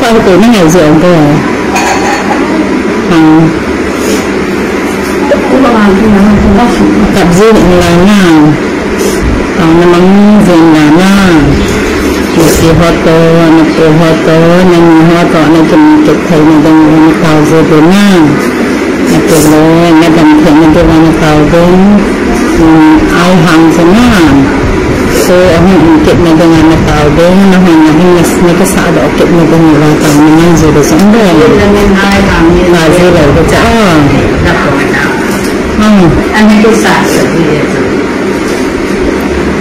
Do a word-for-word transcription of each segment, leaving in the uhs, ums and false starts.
Koi ko na ngai ji ong ko. Hmm. Kap ji in la na. Tao na mang ji in la na. Napi ho to, napu ho to, nani ho to, na kin kit thei na ding na tao ji de na. Napi le, na dam thei na de na tao de. Hmm, ai hang ji na. So, ahung in kit na ding na tao de, na hon na hin na, na kisa do kit na ding na tao na mang ji de jong de. Ka ji lo de cha. Hmm.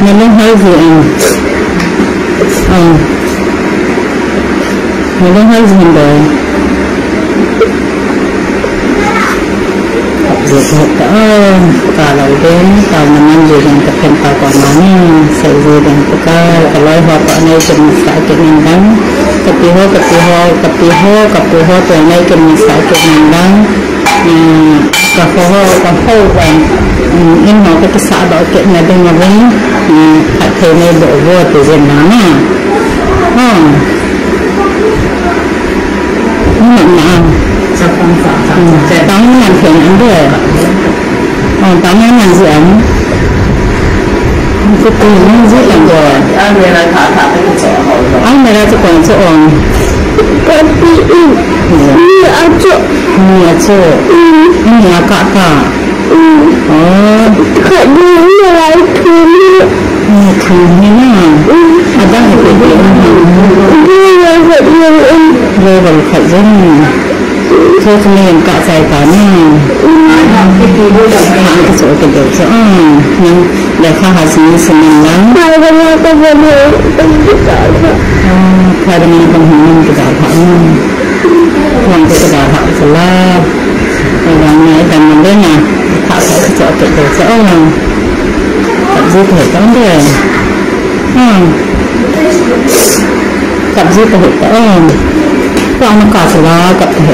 Nalung hoi ji em. Oh. Nalung hoi ji em boi. Ji ta, oh, ka lo ding, ka na man ji ding ka pen ka ko na ni, sa ji ding ka ka, ka loi ho ko nei kin sa kit ning dang. Ka pi ho, ka pi ho, ka pi ho, ka pu ho to nei kin sa kit ning dang. Hmm, ka ho ho, ka ho wan. Hmm, in ho ka kisa do kit na ding a vin. Hmm, khat thei nei do vo ti jin na na. Hmm. Hmm, na. Hmm, tang nan thei an de. Oh, tang nan ji an. Ku ku nan ji an de. Almirah chu kon chu ong. Ka pi in. Ni a chu. Ni a chu. Mm. Ni a ka ka. Mm. Oh. Ka ni ni lai thu ni. Ni thu ni na. Mm. Adang ni pe pe ni. Ni ya ha ni in. Ni ba kha jong. Thu thu ni ka chai ka ni. Mm. Ka chu ka de chu. Mm. Ni. Lekha ha sini sini lang. Hai, bana ka bana, ka bana. Ah, hai, bana ka bana ka bana. Hmm. Wang ka bana ka la. Wang na ikan na bana. Kha ka ka ka ka. Kap ji ka ta de. Hmm. Kap ji ka ta. Wang na ka la kap ka.